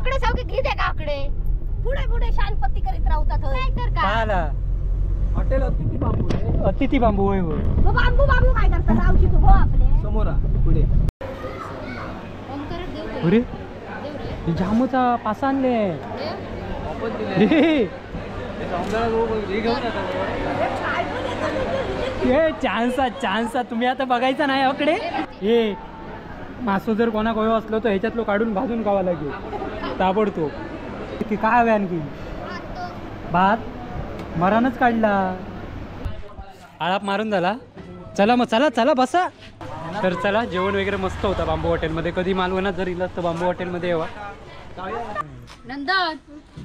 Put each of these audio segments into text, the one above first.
आकडे सावके घे दे का आकडे पुढे पुढे शानपत्ती करीत राहतात. नाही तर काय आला हॉटेल अतिथी बांबू. अतिथी बांबू होय होय. बांबू बांबू काय करतात रावशी तू हो आपले समोर पुढे. अरे जामूचा पासा आणले चान्स चान्स तुम्ही आता बघायचा नाही अकडे. हे मासो जर कोणा कोय असलो तर ह्याच्यातलो काढून भाजून खावा लागेल ताबडतोब. काय हवे आणखी? भात मरानच काढला. आळाप मारून झाला. चला मग चला चला बसा. तर चला जेवण वगैरे मस्त होता बांबू हॉटेलमध्ये. कधी मालवणात जर इलात तर बांबू हॉटेलमध्ये यावा. नंदन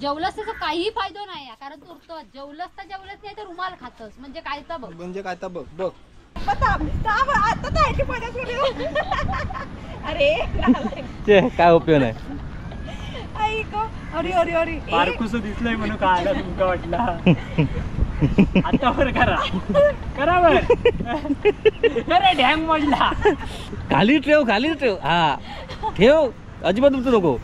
जेवलंस त्याचा काही फायदा नाही कारण तुरतो जेवलंस तर जेवलंच नाही तर रुमाल खातस म्हणजे काय तर बघ म्हणजे काय तर बघ बघ. अरे काय उपयोग नाही. अरे अरे अरे बारकुस दिसलंय म्हणून काय आला तुमका वाटला. आता वर करा करा वर. अरे डॅम मोडला. खाली ठेव खाली ठेव. हा ठेव अजिबात तुमचं नको.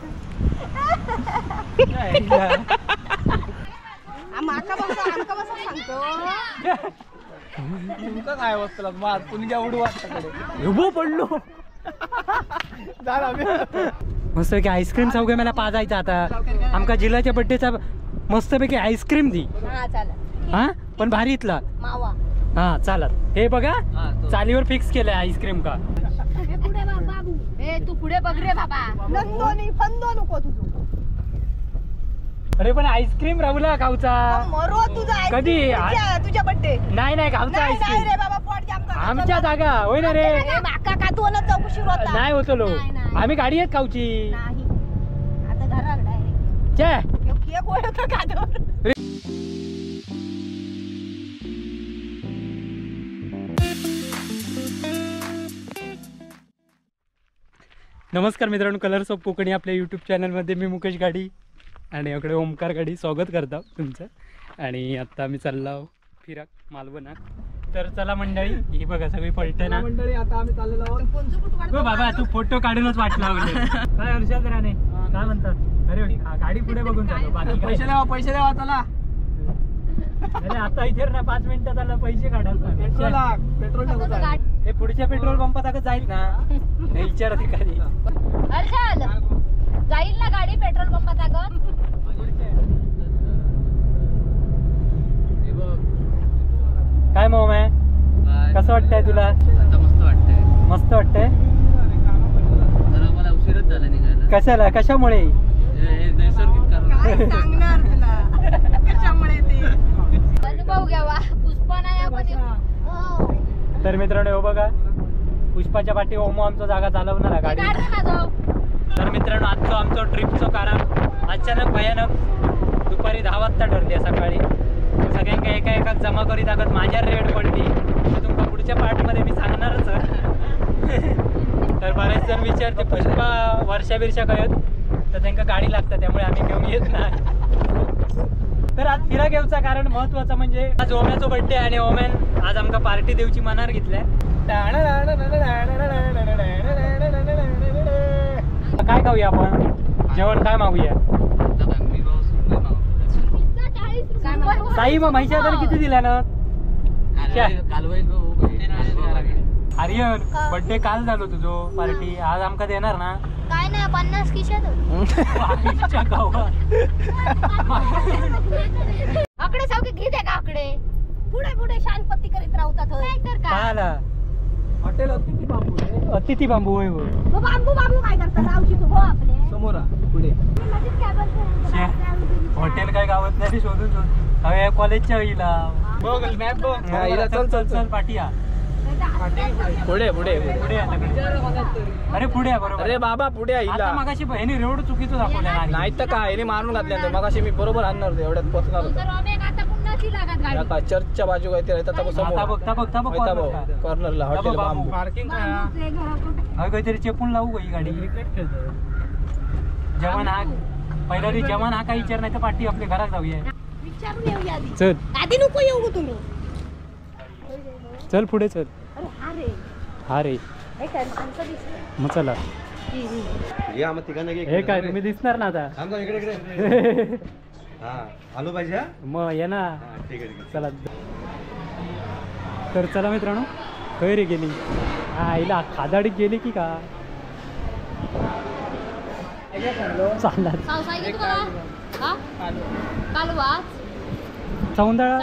तुमका काय वाजता पुणग्या उडू वाजता उभो पडलो. मस्तपैकी आईस्क्रीम सावगे मला पाजायचा आता. आमका जिल्ह्याच्या बड्डेचा मस्तपैकी आईस्क्रीम दी. हा पण भारी इथला हा चालत. हे बघा चालीवर फिक्स केलंय आईस्क्रीम का. तू पुढे बघ रे बाबा. नंदोनी फंदो नको तुझं. अरे पण आईस्क्रीम राहुला खाऊचा मरो तुझा कधी तुझ्या बड्डे. नाही नाही खाऊचा आईस्क्रीम रे बाबा पोट जाम कर. आमच्या जागा होय ना रे. माका का तू चौकशी होता नाही होतो लो. आम्ही गाडी येत खाऊची नाही आता घरात डायरेक्ट चे एक होय होता कादर. नमस्कार मित्रांनो, कलर्स ऑफ कोकणी आपल्या यूट्यूब चॅनलमध्ये मी मुकेश गाडी आणि इकडे ओमकार गाडी स्वागत करतो तुमचं. आणि आत्ता आम्ही चाललो फिराक मालवणात. तर चला मंडळी, ही बघा सगळी पलटण मंडळी. आता आम्ही चाललेलो आहोत. हो बाबा तू फोटो काढूनच वाट लावली. काय हर्षद राणे काय म्हणतात? अरे गाडी पुढे बघून चाललो बाकी पैसे द्यावा पैसे द्यावा चला. अरे आता इथे ना 5 मिनिटात आला पैसे काढायला. पेट्रोल हे पुढच्या पेट्रोल पंपात अगं जाईल ना विचार एखादी. हर्षद जाईल ना गाडी पेट्रोल पंपात अगं? काय मोम आहे कसं वाटतंय तुला? आता मस्त वाटतंय. मस्त वाटतंय. जरा मला उशीरच झाला निघायला. कशाला कशामुळे? हे नैसर्गिक कारण. काय सांगणार तुला कशामुळे ते अनुभव घ्यावा. पुष्पा नाही आपण. तर मित्रांनो हो बघा पुष्पाच्या पाठी ओमो आमचा जागा चालवणार गाडी. तर मित्रांनो आजचं आमचं ट्रिपचं कारण अचानक भयानक दुपारी 10 वाजता ठरली सकाळी. सगळ्यांका एका एका जमा करीत आगत माझ्या रेड पडली. तर तुमका पुढच्या पार्टमध्ये मी सांगणारच. तर बरेच जण विचारते पुष्पा वर्षा बिरशा कळत तर त्यांना गाडी लागतात त्यामुळे आम्ही घेऊन येत नाही. तर आज फिरा घेऊचा कारण महत्वाचं म्हणजे आज ओम्याचो बड्डे आणि ओम्यान आज आमका पार्टी देऊची मनार घेतल्या. काय खाऊया आपण जेवण काय मागूया? साई मग म्हैशी आता किती दिल्या ना? आर्यन बड्डे काल झालो तुझो पार्टी आज आमका देणार ना? काय नाही 50 खिशात. आकडे सावके घे दे का आकडे पुढे पुढे शानपत्ती करीत राहतात. नाही तर काय आला हॉटेल अतिथी बांबू. अतिथी बांबू होय होय. बांबू बांबू काय करतात रावशी तू हो आपले समोर पुढे. हॉटेल काय गावात नाही शोधून शोधून अरे कॉलेजच्या इला बघ मॅप बघ. इला चल चल चल पाटिया पुढे पुढे पुढे. अरे पुढे बरोबर. अरे बाबा पुढे आता मगाशी बहिणी रोड चुकीचं दाखवलं नाही तर काय ह्याने मारून घातल्या. मगाशी मी बरोबर आणणार होतो एवढ्यात पोहोचणार होतो. चर्चच्या बाजू काहीतरी कॉर्नरला हॉटेल बांबू पार्किंग काहीतरी चेपून लावू ही गाडी. जवान हा पहिला जवान हा काही विचार नाही तर पाठी आपल्या घरात जाऊया. विचारून येऊया आधी. चल आधी नको येऊ तुम्ही. चल पुढे चल. अरे हा रे हा रे हे काय माणसं दिसतात. मग चला हे काय तुम्ही दिसणार ना आता. इकडे इकडे आलो पाहिजे मग ये ना. ठीक आहे चला. तर चला मित्रांनो, खैर गेली आईला खादाडी गेली की का चालला. सौंदळा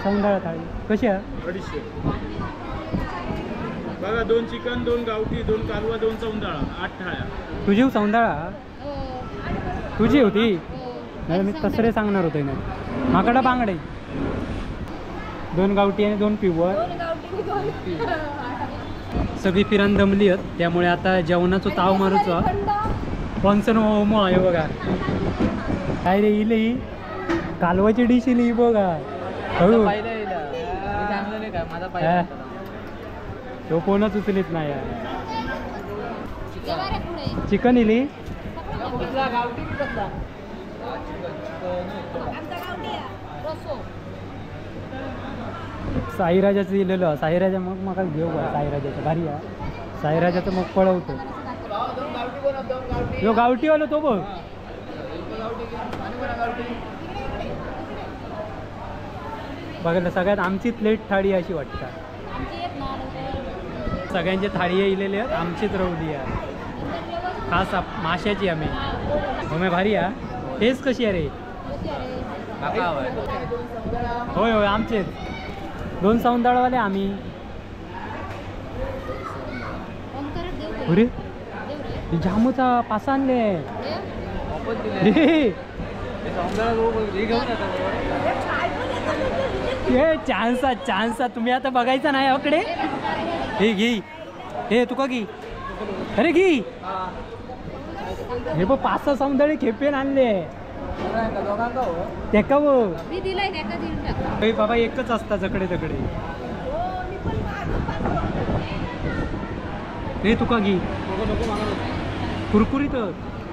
सौंदळा थाळी कशी आहे? 250. बघा 2 चिकन, 2 गावठी, 2 कालवा, 2 सौंदळा, 8 थाळ्या. तुझी सौंदळा तुझी होती नाही, मी तसरे सांगणार होतो ना. माकडा बांगडे 2 गावठी आणि 2 पिवर. सगळी फिरान दमली आहेत, त्यामुळे आता जेवणाचो ताव मारूचो. कोणसन ओमो आहे बघा. काय रे इली कालवाची डिश इली बघा. तो फोनच उचलीत नाही. चिकन इली साईराजाचं इलेलो. साईराजा मग म्हाका घेऊ का? साईराजाचं भारी आहे. साईराजाचं मग पळवतो. यो गावठी वालो तो बघ. बघायला सगळ्यात आमची प्लेट थाळी अशी वाटतात. सगळ्यांची थाळी इलेली आहेत, आमचीच रवली आहे खास माशाची. आम्ही होमे भारी आहे. टेस्ट कशी आहे रे? होय होय आमचेच 2 सौंदळवाले आम्ही. अरे जामूचा पासा आणले. चान्स चान्स तुम्ही आता बघायचा नाही अकडे. हे घे हे तुका घे. अरे घे हे बघ 5-6 सौंदळे खेपेन आणले. तेका बाबा एकच असता जकडे तकडे. हे तुका घे कुरकुरीत.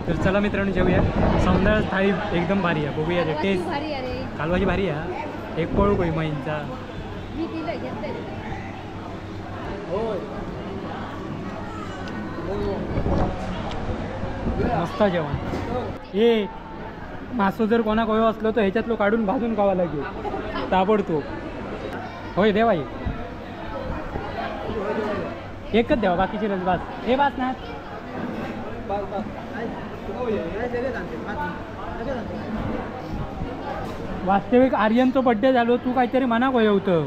तर चला मित्रांनो जेवूया. सौंदळ थाळी एकदम भारी आहे, बघूया टेस्ट. कालवाची भारी आहे. एक पळू कोई महिंचा. मस्त जेवण. ए मासो जर कोणाक हयो असलो तर ह्याच्यातलो काढून भाजून खावा लागेल ताबडतोब. होय देवा एकच द्यावा बाकीची रस बास. हे बास ना वास्तविक आर्यनचो बड्डे झालो. तू काहीतरी मना होय होतं.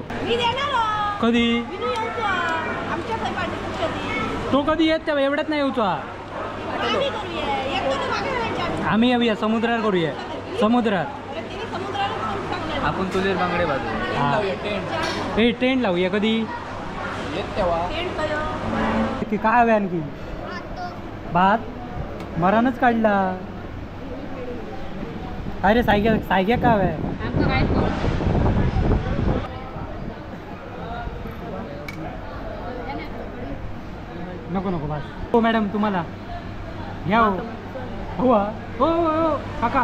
कधी तो कधी येत तेव्हा एवढ्यात नाही येऊचो. आम्ही येऊया समुद्रात करूया. समुद्रात आपण तुझे बांगडे बाजू. हे टेंट लावूया कधी की काय हवे आणखी? भात मरानच काढला. अरे सायग्या सायग्या काय हव्या? नको नको बस. हो मॅडम तुम्हाला घ्या. हो हो हो हो काका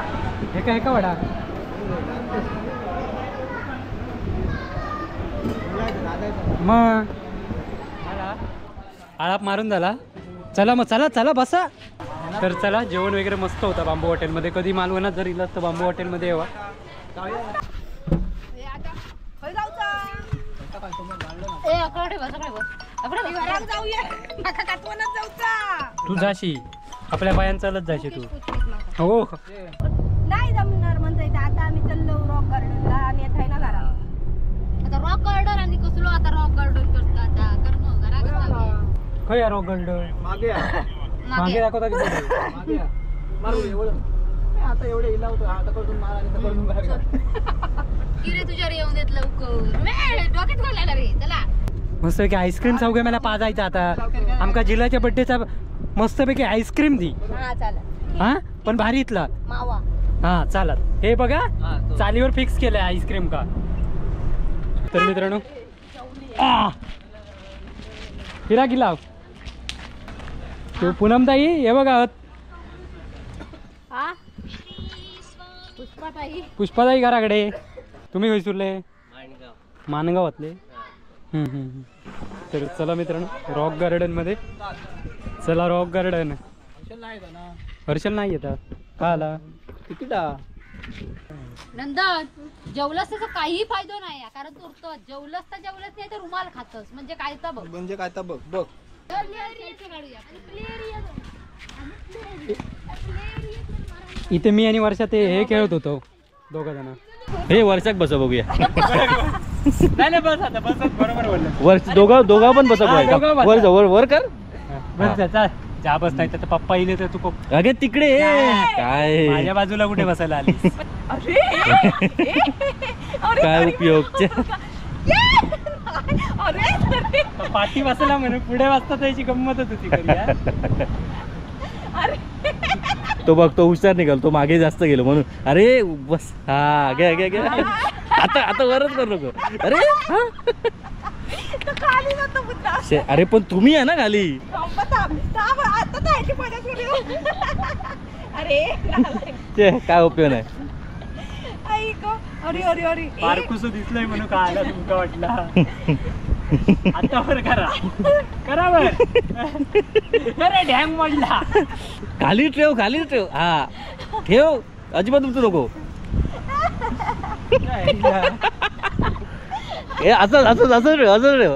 हे का हे का वडा. मग आळाप मारून झाला. चला मग चला चला बसा. तर चला जेवण वगैरे मस्त होता बांबू हॉटेलमध्ये. कधी मालवणात जर इलास तर बांबू हॉटेलमध्ये यावा. तू जाशी आपल्या बायां चालत जाशी तू. हो नाही जमणार म्हणता येते. आता आम्ही चाललो रॉक गार्डनला आणि येत आहे ना घरा. आता रॉक गार्डन आणि कसलो आता रॉक गार्डन करता आता कर मग घरा कसं खय रॉक गार्डन मागे मागे दाखवता की मागे मारू एवढं आता एवढे इला होतो. आता कडून मार आणि कडून बाहेर की रे तुझ्यावर येऊन देत लवकर मे डोक्यात घालायला रे. चला मस्तपैकी आईस्क्रीम खाऊ मला पाजायचा आता. आमका जिल्ह्याच्या बड्डेचा मस्तपैकी आईस्क्रीम दी. हा पण भारी इथला मावा. हा चालत. हे बघा चालीवर फिक्स केलंय आईस्क्रीम का. तर मित्रांनो फिरा गेला तो पूनमताई. हे बघा पुष्पाताई घराकडे. तुम्ही हैसूरले मानगावातले. तर चला मित्रांनो रॉक गार्डनमध्ये चला रॉक गार्डन. हर्षल नाही येतात का आला तिकीट आ नंदन जेवलंस त्याचा काही फायदा नाही, कारण तुरत जेवलंस तर जेवलंच नाही तर रुमाल खातस म्हणजे काय तर बघ, म्हणजे काय तर बघ बघ. इथे मी आणि वर्षा ते हे खेळत होतो दोघ जण. हे वर्षाक बसा बघूया. नाही नाही बस आता बस, बरोबर बोललं. वर्ष दोघा दोघा पण बसा, वर वर वर कर बस जा जा बस, नाही तर पप्पा येईल तर तू अगे तिकडे काय माझ्या बाजूला कुठे बसायला आली? काय उपयोग पाठी बसायला म्हणून पुढे बसता त्याची गंमतच होती. तो बघ तो हुशार निघाल, तो मागे जास्त गेलो म्हणून. अरे बस हा घे घे घे आता आता वरच करू नको. अरे अरे पण तुम्ही आहे ना खाली. अरे काय उपयोग नाही. पारकुस दिसलंय म्हणून काय आला तुमका वाटला. आता वर करा करा वर. अरे डॅम मोडला. खाली ठेव खाली ठेव, हा ठेव, अजिबात तुमचं नको. हे असं असं असं ठेव असं ठेव.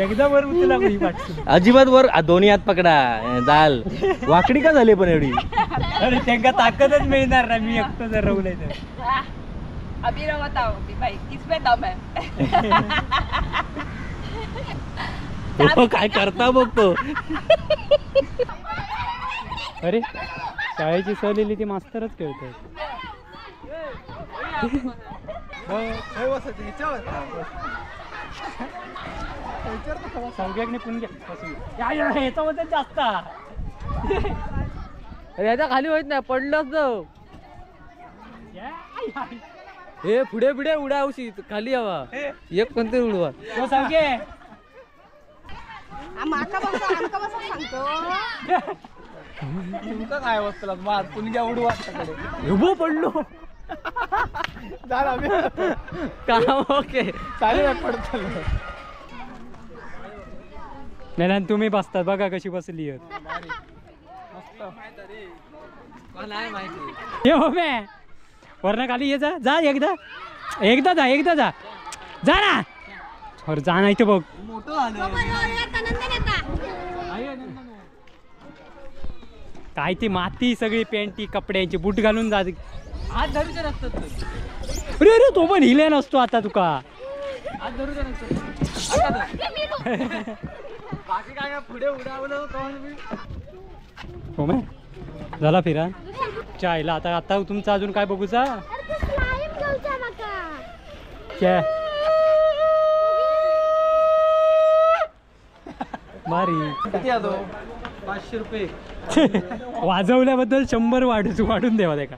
एकदा वर उचला ही पाठ. अजिबात वर दोन्ही हात पकडा जाल. वाकडी का झाली पण एवढी? अरे त्यांना ताकदच मिळणार नाही मी एकटं जर रवलंय तर. अभी ना बताओ भाई किसमें दम है. तो काय करता बघतो. अरे शाळेची सहल इली ती मास्तरच खेळतोय. सौग्याने पुणग्या याचा वजन जास्त. याच्या खाली होत नाही, पडलंच. हे पुढे पुढे उडावशी खाली हवा एक कोणतरी उडवा. तुमका काय बसला पुणग्या उडवा उभो पडलो ओके चालेल पडत नाही. तुम्ही बसतात बघा कशी बसली. वरना खाली ये जा जा एकदा एकदा जा एकदा जा जा ना और जा नाही तर बघ. काय ती माती सगळी पेंटी कपड्यांची बूट घालून जा. अरे अरे तो पण हिले नसतो आता तुका. हो मे झाला फिरा चायला. आता आता तुमचा अजून काय बघूचा? मारी 500 रुपये वाजवल्याबद्दल 100 वाढून द्यावा का?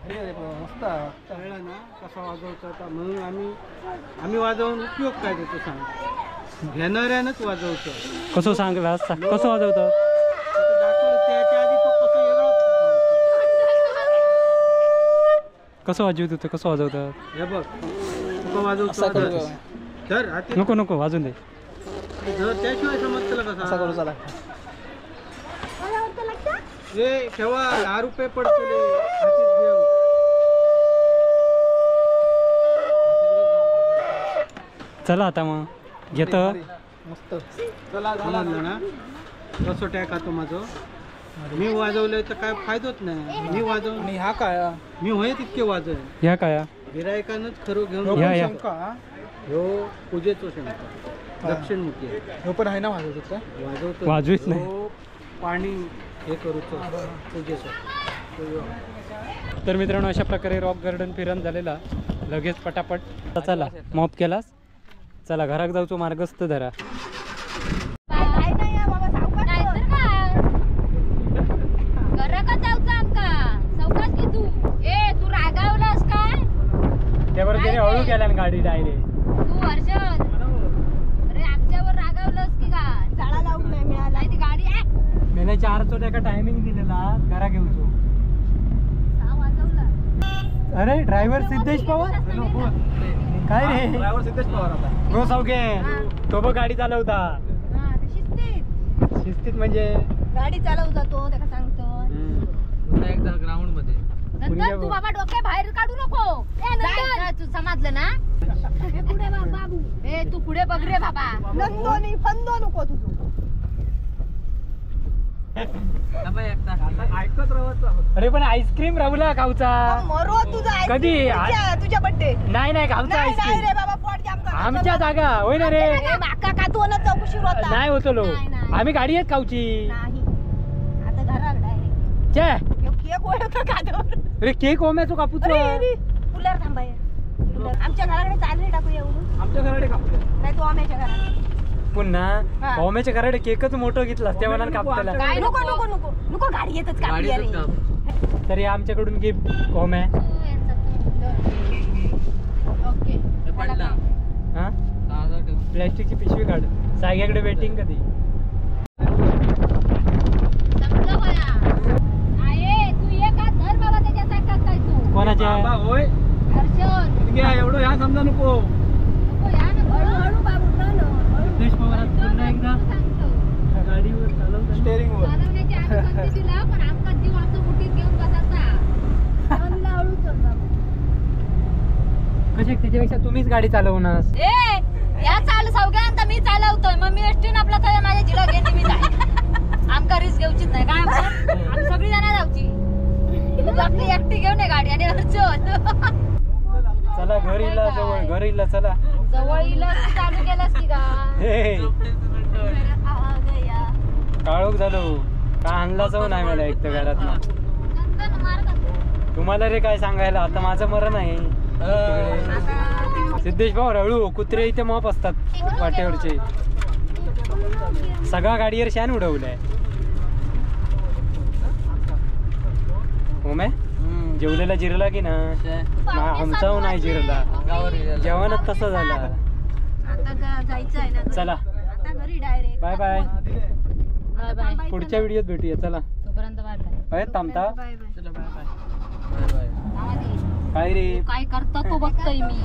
मस्त कळलं ना कसा वाजवतो म्हणून आम्ही आम्ही वाजवून उपयोग काय देतो सांग. घेणाऱ्यानंच वाजवतो. कसं सांगला कसं वाजवतो दाखवलं त्याच्या आधी तो कसं वेगळं कसं वाजवत होतं कसं वाजवतात हे बघ. तुका वाजवतो धर हाती. नको नको वाजून दे. धर त्याशिवाय समजतं कसं असा करू. चला ए ठेवा 10 रुपये पडतले हातीत घेऊ. चला आता मग घेतो मस्त. चला झालं ना कसं टॅक तो माझं. मी वाजवलं तर काय फायदोच नाही. मी वाजव आणि हा काय मी होय तितके वाजव. ह्या काय गिरायकानच खरं घेऊन शंका ह्यो पूजेचो शंका दक्षिणमुखी ह्यो पण आहे ना वाजवतो वाजवतो वाजवीत नाही पाणी हे करूचो पूजेचो. तर मित्रांनो अशा प्रकारे रॉक गार्डन फिरण झालेला. लगेच पटापट चला मॉप केलास. चला घराक जाऊचो मार्गस्थ धरा. त्यावर त्याने हळू केला गाडी डायरेक्ट. तू हर्षद अरे आमच्यावर रागावलंस की काय? झाडा लावून नाही मिळाला ती गाडी. मेला 4 एका टायमिंग दिलेला घरा घेऊचो. अरे ड्रायव्हर सिद्धेश पवार काय रे? ड्रायव्हर सिद्धेश पवार आता हो सावके तो बघ गाडी चालवता. शिस्तीत म्हणजे गाडी चालवू जातो त्याला सांगतो. एकदा ग्राउंड मध्ये नंतर तू बाबा डोके बाहेर काढू नको. तू समजलं ना? पुढे बाबू ए तू पुढे बघ रे बाबा. नंदोनी फंदो नको तुझं. अरे पण आईस्क्रीम राहुला खाऊचा मरो तुझा कधी तुझ्या बर्थडे. नाही नाही खाऊचा आईस्क्रीम रे बाबा पोट जाम कर आमच्या जागा होय ना रे. माका का तू ना चौकशी होता नाही होतो लो आम्ही गाडी आहेत खाऊची नाही. आता घराकडे आहे चे केक होय का अरे केक ओम्याचो कापूचो. अरे पुलार थांबाय आमच्या घराकडे चालले टाकूया उडून. आमच्या घराकडे कापूया नाही तू आम्याच्या घराकडे पुन्हा ओम्याच्या घराकडे केकच मोठं घेतला त्या मनानं कापताला. नको नको नको नको गाडी येतच कापूया रे. तरी आमच्याकडून गिफ्ट ओम्या. ओके हा प्लास्टिकची पिशवी काढ. साग्याकडे वेटिंग कधी कोणाच्या होय एवढं ह्या समजा नको. सिद्धेश पवार पुन्हा एकदा गाडीवर चालवताना स्टेअरिंग वर पण आमका जीव आमचं मुठीत घेऊन बसायचा. कसे त्याच्यापेक्षा तुम्हीच गाडी चालवणार. ए या चाल सगळ्यांना मी चालवतोय मग मी एसटीन आपला थंय माझ्या जिला घेते मी जाय. आमका रिस्क घेऊचीच नाही काय आम्ही सगळी जण जाऊची. आपली एकटी घेऊन ये गाडी आणि अर्चन. चला घरी इला जवळ घर इला चला जवळ इला चालू केलास की का काळोख झालो का आणला जाऊ नाही मला एक तर घरात. तुम्हाला रे काय सांगायला आता माझं मरण आहे. सिद्धेश भाऊ हळू कुत्रे इथे मॉप असतात वाटेवरचे. सगळा गाडीवर शान उडवलाय. ओमे जेवलेला जिरला की ना? आमचा नाही जिरला जेवणच तसं झालं. चला बाय बाय बाय. पुढच्या व्हिडिओत भेटूया. चला तोपर्यंत बाय बाय. थांबता काय रे काय करता तो बघतोय मी.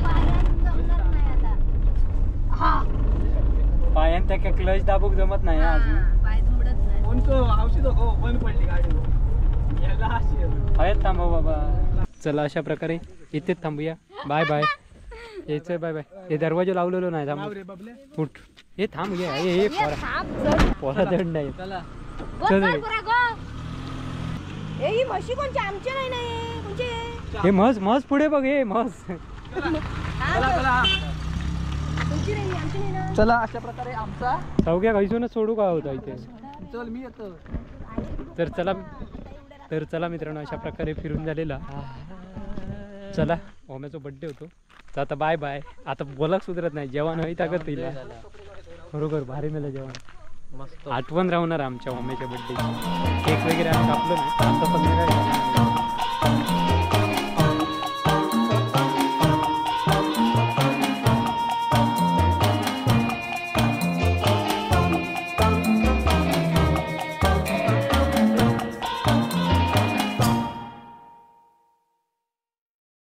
पायान त्या क्लच दाबूक जमत नाही अजून. हळद थांबव बाबा. चला अशा प्रकारे इथेच थांबूया. बाय बाय. यायचं बाय बाय. हे दरवाजा लावलेलो नाही थांब उठ. हे थांब घे हे पोरा पोरा दंड नाही. चल हे म्हशी कोणचे आमचे नाही नाही कोणचे हे म्हस म्हस पुढे बघ हे म्हस. चला अशा प्रकारे आमचा चौक्या घाईसूनच सोडू का होता इथे. चल मी येतो. तर चला मित्रांनो अशा प्रकारे फिरून झालेला. चला ओम्याचा बड्डे होतो तर आता बाय बाय. आता बोलाक सुधरत नाही जेवण होई ताकद तिला. बरोबर भारी मेला जेवण मस्त आठवण राहणार आमच्या ओम्याच्या बड्डे. केक वगैरे आम्ही कापलो नाही आता संध्याकाळी.